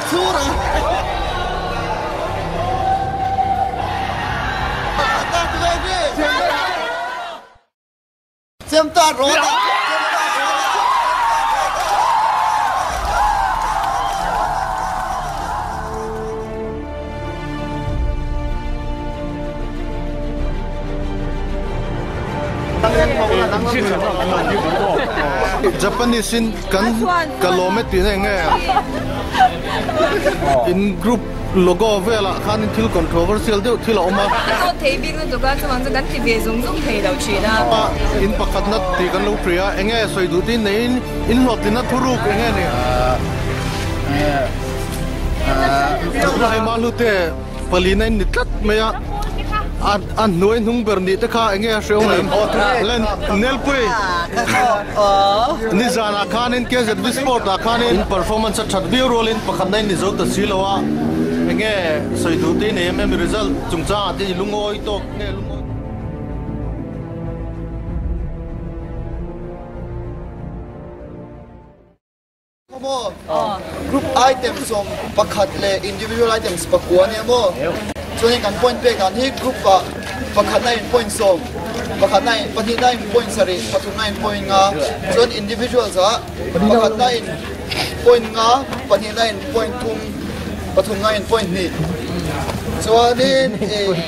chhur a. Chemta rawt a. Japanese in kan ka lawm e tih na eng nge in group logo velah khan in thil controversial deuh thil a awm a. Ka zawt thei bik lutuk a chuvang chu kan ti ve zung zung thei lo thin a. In pakhatna tih kan lo hria a eng nge sawi duh tin neiin in hlawhtlinna thuruk eng nge ni? Hei Mahlute palina in ni tlat mai a, a hnuai hnung ber nih te kha eng nge a hrehawm em? Len Nelpui nizanah khanin KZV Sport ah khanin performance a that viau rualin pakhatna in ni zo ta si lo a, eng nge sawi duh te i nei em em result chungchangah te i lungawi tawk nge lungawi. Group items awm pakhat leh individual items pakua ania maw? Chuanin kan point pek dan hi group ah pakhatna in point sawm, pakhatna in pahnihna in point sarih, pathumna in point nga, chuan individuals ah pakhatna in point nga, pahnihna in point thum, pathumna in point hnih. Chuanin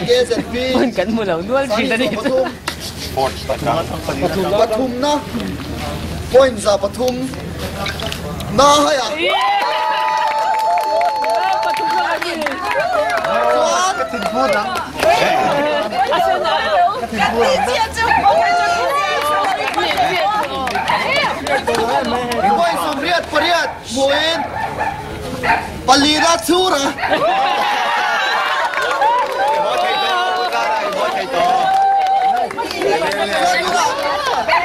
KZP sangni sawm pathum, pathumna point 300. Na hai a. Point 98 hmuin palina chhur a.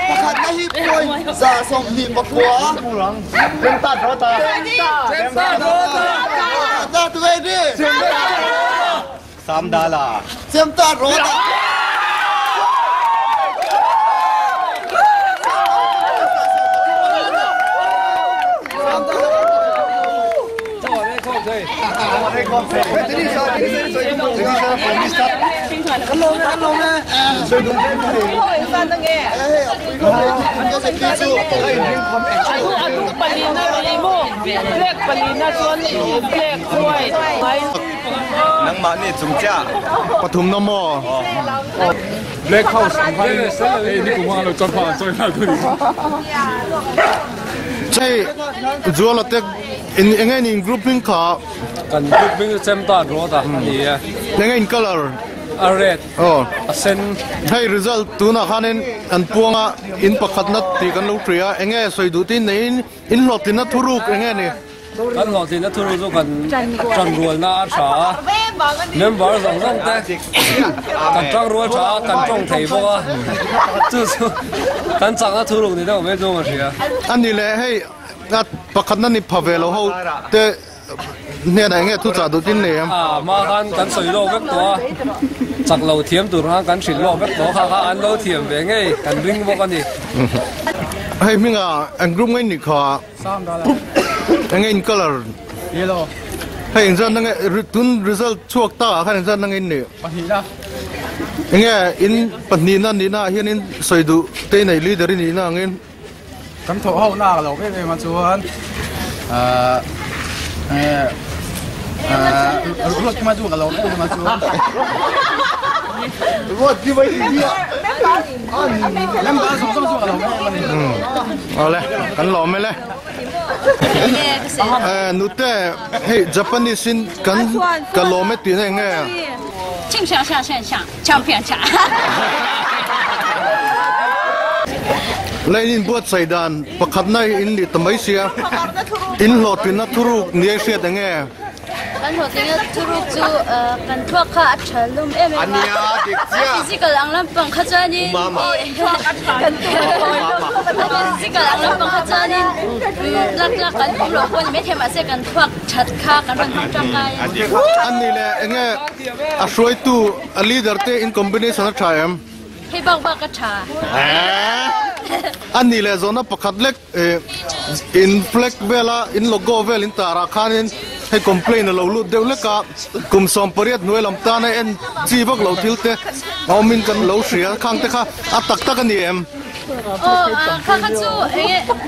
Pakhatna hi point 129. Chemta rawta. Nangmahni chung chiah. Pathum na maw? Black House ang khan hei ni kum a lo chuan phah an chawi nghal thung. Chei Zuala te in enge in group hming kha? Kan group hming chu Chemtan Road a ni e. Enge in color? A red. Aw. A sen. Hei result tunah khanin an puanga in pakhatna tih kan lo hria a, enge sawi duh tin neiin in hlawhtlinna thuruk enge ni? Kan hlawhtlinna thuruk chu kan tanrualna a tha a, member zawng zawng te kan tangrual tha a, kan tawng thei bawk a, chu chu kan chakna thuruk ni deuh mai chu ka hria. A ni le, hei pakhatna ni pha ve lo ho te Hnenah enge thu chah duh tin nei em? A hma khan kan sawi lawk vek tawh a, chak lo thiam tur khan kan hrilh lawk vek tawh kha kha an lo thiam ve ngei kan ring bawk a ni. Hei hminga eng group ngei nih kha enge in colour? Yellow. Hei engzat na nge tun result chhuak ta ah khan engzat na nge in nih? Pahnihna. Enge in pahnihna nihna ah hian in sawi duh te nei leader i nihna angin? Kan thawh ho nak lo em em a chuan ahh eh ahh ruat kima chu ka lo em em a chuan Ruat kima hi hi member zawng zawng chu ka lo em em a ni. Awle kan lawm e le. Eh nute hei Japanese in kan ka lawm e tih na eng nge? Lane in buatsaih dan pakhatna hi in nih ta mai sia, in hlawhtlinna thuruk ni a hriat eng nge? Kan hlawhtlinna thuruk chu kan thluak kha a tha hlum em em a, physical ang lampang kha chuanin physical ang lampang kha chuanin lak lak kan awm loh pawh ni maithei mahse kan thluak that kha kan rawn hmang tangkai a ni. A ni le eng nge a hruaitu a leader te in combination a tha em? Hei bak bak a tha. A ni le zawhna pakhat lek in flag vela in logo vel in tar ah khanin Hei complain a lo lut deuh lek a, kum 18 hnuai lam tana en chi vak lo thil te a awmin kan lo hria khang te kha a tak tak a ni em? Aw kha kha chu enge kum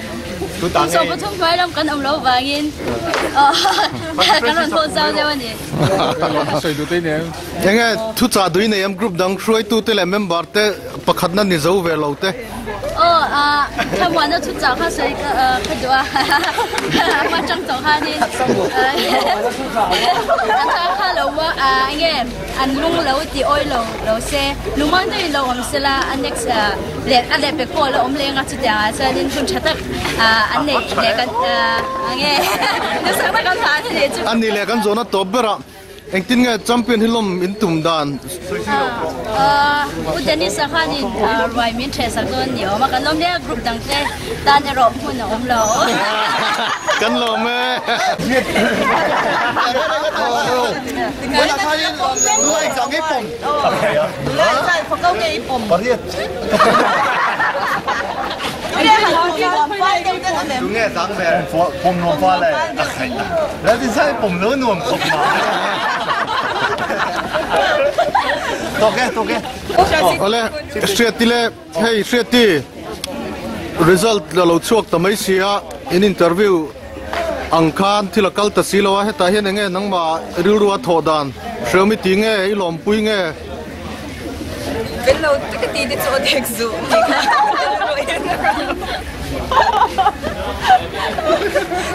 13 hnuai lam kan awm lo vangin kan rawn haw zau deuh a ni. Enge thu chah dui nei em group dang hruaitu te leh member te pakhatna ni zo ve lo te. Aw thlamuanna thu chah kha sawi ka duh a hma tang tawh khanin an chah kha lo maw enge an lung lo ti awi lo lo se lungmuang deuhin lo awm sela a next leh a leh pek pawh a la awm leng a chutiang ah chuanin hun tha tak an neih leh kan enge nasa tak an hlan a ni chu. A ni leh kan zawhna tawp berah Engtin nge champion hi lawm in tum dan? U Dennis a khanin ruai min ṭheh sak dawn ni awm a, kan lawm hle a, group dang te tan erawh hmun a awm lo. Kan lawm e. Awle Hriati le hei Hriati result la lo chhuak ta mai sia in interview ang khan thil a kal ta si lo a hetah hian enge nangmah rilru a thawh dan hreu mi ti nge i lawmpui nge. Fel lo tak a ti te chu a dek zuh ni kha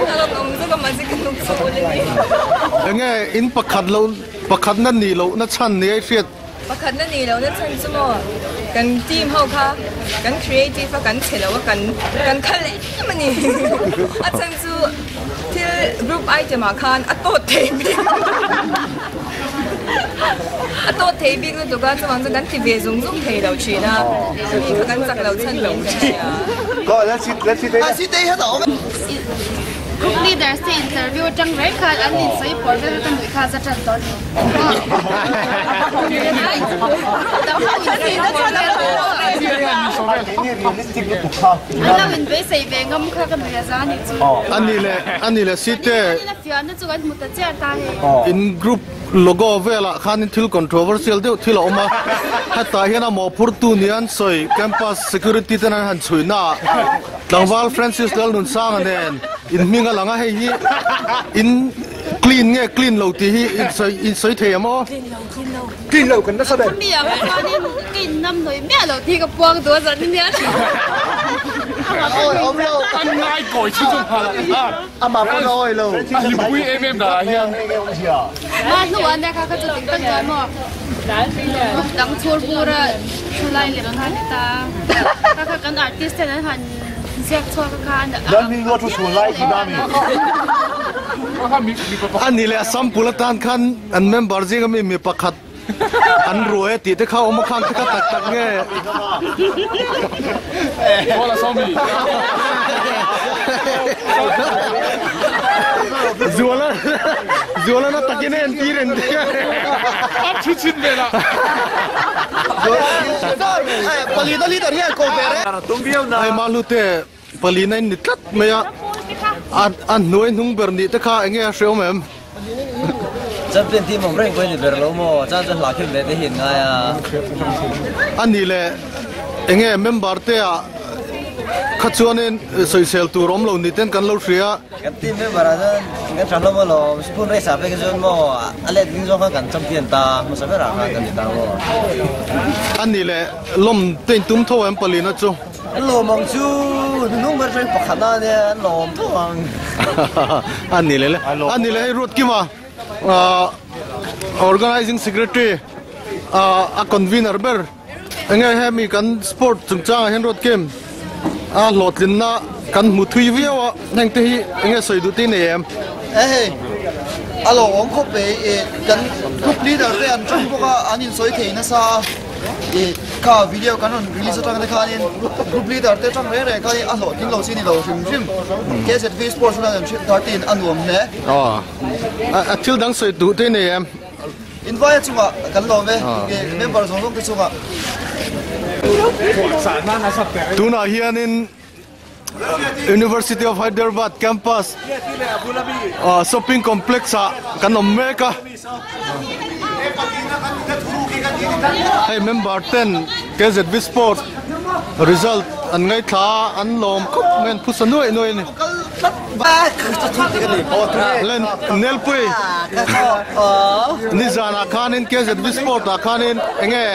a rawn awm zawk a mahse ka hnuk chho ul a ni. Enge in pakhat lo pakhat na nih loh na chhan ni ai hriat. Pakhat na nih loh na chhan chu maw kan team ho kha kan creative a kan chhe lo a kan kan khal em a ni. A chhan chu thil group item ah khan a tawt thei bik. A tawt thei bik lutuk a, chuvang chu kan ti ve zung zung thei lo thin a, mi kha kan chak lo chhan niin ka hria. Group leaders te interview atang reng khan an insawi pawr vel ka nuih kha za tan tawh ni. An lo inbeisei ve ngam kha ka nuih a za ni chu. Ani leh ani leh site. Fiahna chu kan hmu ta chiah ta hei. In group logo velah khanin thil controversial deuh thil a awm a, hetah hian a mawhphurtu nia an sawi campus security ten an han chhui naah tlangval Francis Lalnunsanga nen in hming a lang a, hei hi in clean nge clean lo tih hi in sawi in sawi thei em aw? Clean lo kan nasa ber. Khami ah kha chuanin ka in nam hnawih miah lo tih ka puang duh a zan nia. Awi awm lo. An ngai kawi chu chu nghal a. Amah pawn a awi lo. A hlimpui em em danah hian. Ma hnu ah nia kha kha chu dik tak chuan maw group dang chhur bur a thu lai lem kha ni ta. Kha kha kan artist ten an han ziak chhuak a kha an. A ni leh a sample atan khan an member zinga mi mi pakhat an ruai a tih te kha awm a khang te kha tak tak nge. Zuala Zuala na takin a entir entir. A thu chhin vel a. Palina leader hian ko ve reng. Hei Mahlute Palina in ni tlat mai a, a hnuai hnung ber nih te kha eng nge a hre awm em? Champion team awm reng pawh i ni ber lo maw? Chuan chuan hla khim ve te hi an ngai a. A nih leh eng nge member te ah kha chuanin sawisel tur awm lo ni ten kan lo hria. Kan team member ah chuan kan tha hlawm alawm, spoon race ah phei kha chuan maw a let ding zawng khan kan champion ta hmasa berah khan kan ni ta maw? A nih leh lawm te in tum tho em Palina chu? An lawm ang chu hnung ber atangin pakhat a nia an lawm tho ang. A ni leh le. A ni leh hei Ruatkima Organizing Secretary a convener ber enge hemi kan sport chungchangah hian Ruatkim a hlawhtlinna kan hmu thui viau a heng te hi enge sawi duh te i nei em? E hei a lawmawm khawp mai kan group leader te an tang bawk a an insawi thei nasa a. I kha video kan rawn release atang te khanin group leader te atang reng reng khanin a hlawhtling lo chi ni lo hrim hrim KZV Sports 2013 a nuam hle. Aw a thil dang sawi duh te nei em? Invai a chungah kan lawm e member zawng zawng te chungah. Tunah hianin. University of Hyderabad campus shopping complex ah kan awm mek a hei member ten KZV sport result an ngaithla a an lawm khawp mai an phusa nuaih nuaih a ni. Nelpui nizanah khanin KZV sport ah khanin enge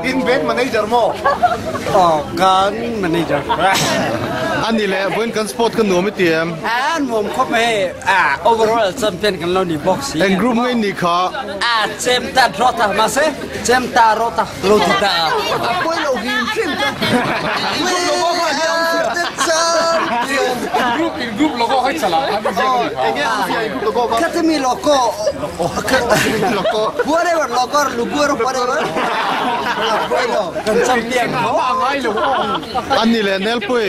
In band manager maw? Aw kan manager. A ni leh vawiin kan sport kha nuam i ti em? A nuam khawp mai hei. A overall champion kan lo ni bawk si. Eng group nge i nih kha? A Chemta Rota mahse Chemta Rota lo ti ta a. A pawi lo hrim hrim ta. We are the champion. Group in group logo kha i chala a ni ziak a ni kha. Khatimi logo. Whatever logo lugur whatever. A pawi lo kan champion kho. A ni leh Nelpui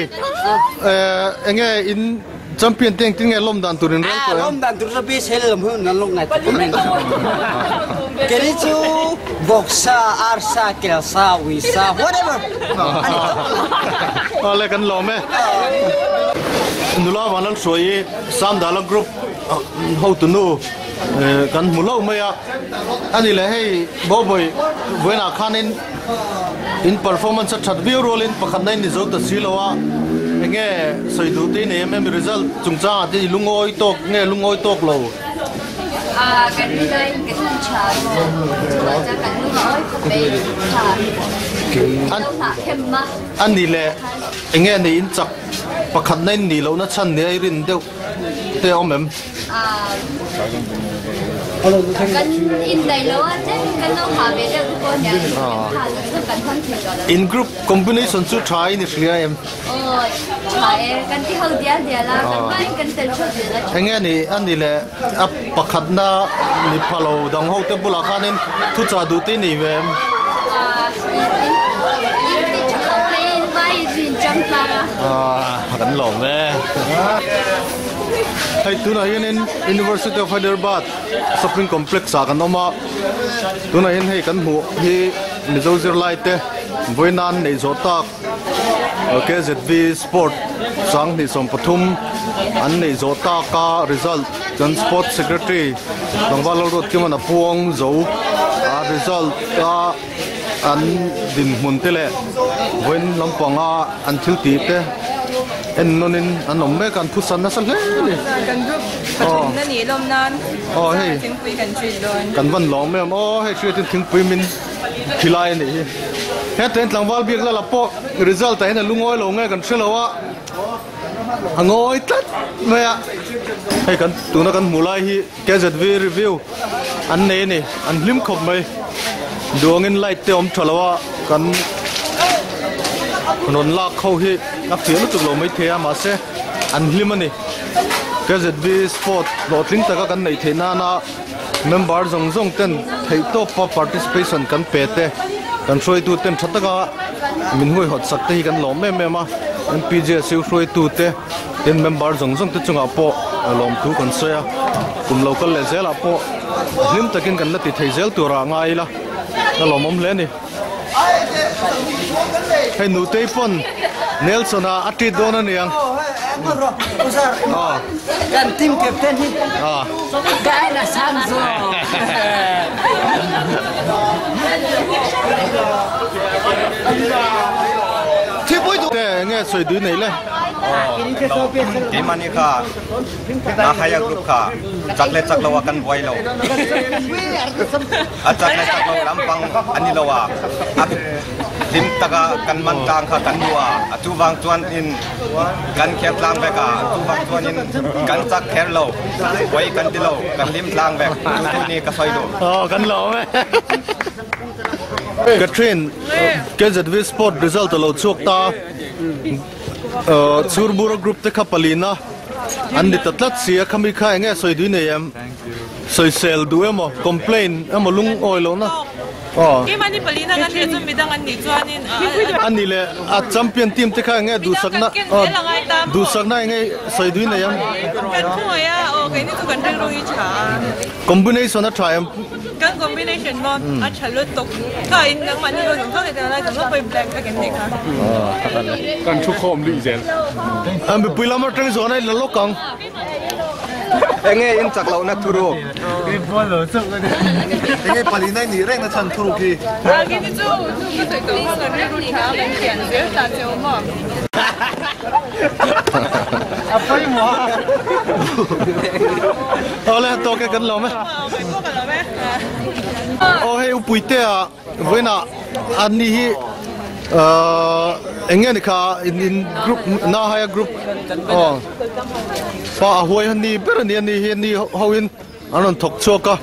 enge in champion te engtin nge lawm dan tur in rel tawh em? Lawm dan tur chu base lawm hu nan lawk ngai tak men. Keni chu vawksa, arsa, kelsa, uisa whatever. Awle kan lawm e. Nula Vanlalhruaii Samdala group hotunu kan hmu lo mai a, a ni leh hei Bawbawi vawiinah khanin in performance a that viau rualin pakhatna in ni zo ta si lo a, enge sawi duh te i nei em em result chungchangah te i lungawi tawk nge lungawi tawk lo? Kan rinaiin kan in tha maw? Chuvang chuan kan lungawi khawp mai tha lo hnah khem a. A ni leh enge ni in chak pakhatna in nih lohna chhan nia i rin deuh? te awm em? Kan indaih lo a chen kan lo ha ve deuh te pawh nia kan ha lo chu kan hmang thei tawh lo. In group combination chu tha in i hria em? Aw tha e, kan ti ho dial dial a, kan hmain kan tel theuh zel a tha. Enge ni a ni le a pakhatna ni pha lo dang ho te bulah khanin thuchah duh te i nei ve em? In ti tha khawp mai in vai in chang tlang a. Kan lawm e. Hei tunah hianin University of Hyderabad shopping complex ah kan awm a, tunah hian hei kan hmuh hi Mizo zirlai te vawinan neih zawh tak KZV sport 2013 an neih zawh tak a result kan sport secretary tlangval Lalruatkima'n a puang zo a result a An dinhmun te leh vawiin lampanga an thil tih te en nawnin an awm mek a, an phusan nasa hle a ni. Kan group pathumna nih lawm nan hei thingpui kan treat dawn. Kan van lawm em aw hei hriatin thingpui min khilai a nih hi. Heta hian tlangval biak lala pawh result ah hian a lungawi lo nge kan hre lo a, a ngawi tlat mai a. Hei kan tuna kan hmuh lai hi KZV review an nei a ni, an hlim khawp mai. Duangin light te awm tha lo a, kan rawn lak ho hi a fiah lutuk lo maithei a, mahse an hlim a ni. KZV sport hlawhtling taka kan neih theih nana member zawng zawng ten theihtawpa participation kan pe te, kan hruaitu ten tha taka min huaihawt sak te hi kan lawm em em a, MPJSU hruaitu te. Tin, member zawng zawng te chungah pawh lawmthu kan sawi a, kum lo kal leh zelah pawh hlim takin kan la ti thei zel turah ngai ila, a lawmawm hle a ni. Hei Nutei pawn Nelson-a a treat dawn a niang. Kan team captain hi ka en a sang zawk. Te nge sawi dui nei le? Keimahni kha Nahaya group kha chak le chak lo ah kan buai lo. A chak le chak lo lampang an ni lo a, a hlim tak ah kan man tlang kha kan duh a, a cu vang chuan in kan kher tlang vek a, cu vang chuan in kan chak kher lo, buai kan ti lo, kan lim tlang vek. Cu tu ni ka soi duh. Oh, kan lawm e. Catherine, KZV Sport result a lo chhuak ta. Chhurbura group te kha palina an ni ta tlat si a, khami kha enge sawi dui nei em? Sawisel duh emaw, complain emaw lungawi lohna? Keimahni palina kan nih chuan midang an nih chuanin a. A nih leh a champion team te kha enge duhsakna duhsakna enge sawi duin nei ang? Kan khawngaih a, aw keini chu kan rilru hi tha a. Combination a tha em? Kan combination maw a tha lutuk. Kha in nangmahni ho zawng zawng hi lai zawng zawng pawhin black vek em nih kha. Kan thu khawm luih zel. Mipui lam atang zawhna i la lawk ang. Enge in chak lohna thuruk? Enge palina i nih rengna chhan thuruk hi? Keini chu chu ka sawi tawh kha kan rilru tha kan pian zel ta che awm a. A pawimawh a. Awle tawk e kan lawm e. Aw hei Upuitea vawiinah an ni hi eng nge ni kha in in group na haia group aw pa a huai han ni ber a ni a ni hi ni ho in an rawn thawk chhuak a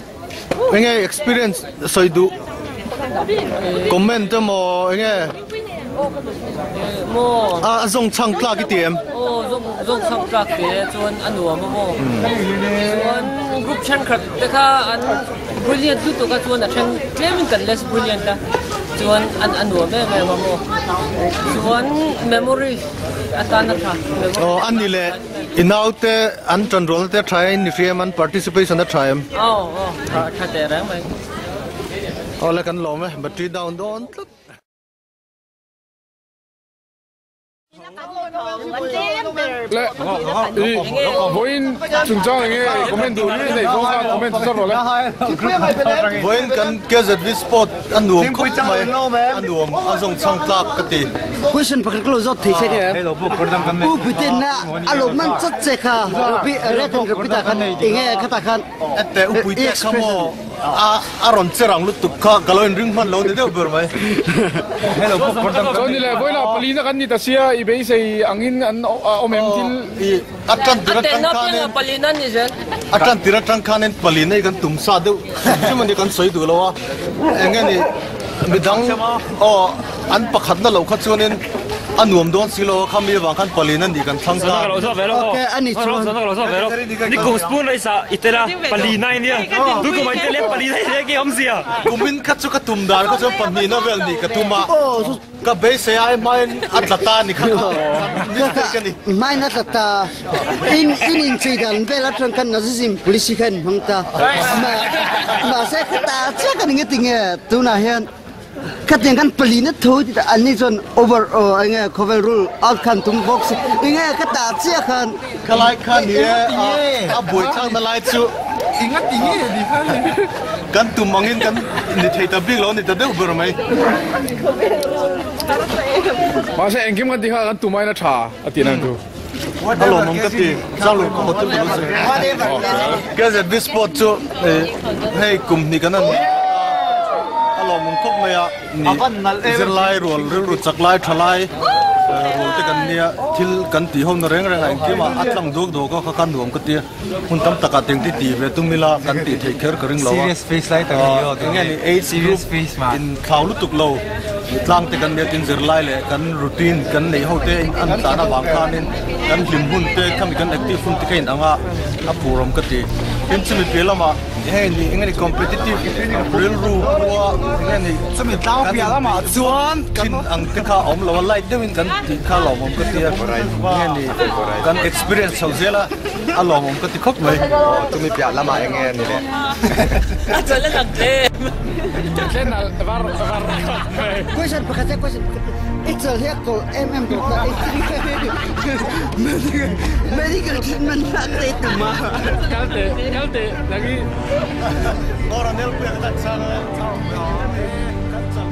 eng nge experience sawi duh comment emaw eng nge a zawng chhang tlak i ti em? Aw zawng zawng chhang tlak te chuan a nuam a maw chuan group thenkhat te kha an brilliant lutuk a chuan a then tlem in kan less brilliant a chuan an a nuam em em a maw chuan memory atan a tha memory aw ani leh i naute an tan rualna te a tha em ni hria em an participation a tha em? Aw aw tha tha teh reng mai. Aw le kan lawm e battery down dawn tlat. Le i vawiin chungchang enge comment duh i neih zawng kha comment chu rawh le. Vawiin kan KZV sport a nuam khawp mai a nuam a zawng chhang tlak ka ti. Question pakhat ka lo zawt thei che nge? U Putin na a lo man chat che kha red and repeat ah khan enge khatah khan Ette U Puite kha maw A rawn che rang lutuk kha ka lo inring hman lo ni deuh ber mai. Chuan ni le, vawilah palina kan ni ta sia, i beisei angin an awm em thil. A tan tir atang khanin a tan tir atang khanin palina hi kan tum sa deuh hrim hrim a ni kan sawi duh lo a, eng nge ni midang aw an pakhatna loh kha chuanin A nuam dawn si lo a, khami avang khan palin a nih kan thlang ta. Kumin kha chu ka tum dan kha chuan pahnihna vel nih ka tum a, ka beisei ai hmain a tla ta a ni kha mistake a ni. Hmain a tla ta, in in inchei dan vel atang khan Nazism policy kha in hmang ta, mahse khata chiah ka ni nge tinge tunah hian Khatiang kan palina tho ti ta anni chuan over aw enge khawvel rule out khan tum bawk si enge ka ta chiah khan Khalai kha ni e a buai chak na lai chu kan tum angin kan ni thei ta bik lo ni ta deuh ber mai. Mahse engkim kan ti kha kan tum aiin a tha a tih nan chu. A lawmawm ka ti Changlu ka hotel ka lo zir. KZV Sport chu hei kum hnih kan han nei ta a lawmawm khawp mai a ni zirlai rual rilru chak lai tha lai rual te kan nia thil kan tih ho na reng reng a engkim ah a tlang duak duak a kha kha nuam ka ti a hmun tam takah teng ti ti ve tum ila kan tih theih kher ka ring lo a enge ni age group in thlau lutuk lo. Tlang te kan nia tin zirlai leh kan routine kan neih ho te in an tlan avang khanin kan hlim hun te khami kan active hun te kha in anga a phur awm ka ti. Tin chumi piah lamah hei ni eng nge competitive rilru pua eng nge ni chumi tlang piah lamah chuan thin ang te kha a awm lo a light deuhin kan tih kha a lawmawm ka ti a eng nge ni kan experience chho zel a a lawmawm ka ti khawp mai. Chumi piah lamah eng nge ni le. Question pakhat che question pakhat i chal hi a kawl em em dawt na medical treatment na te tum a kal te kal te lagi Oranel pui ang tak chang kan chal.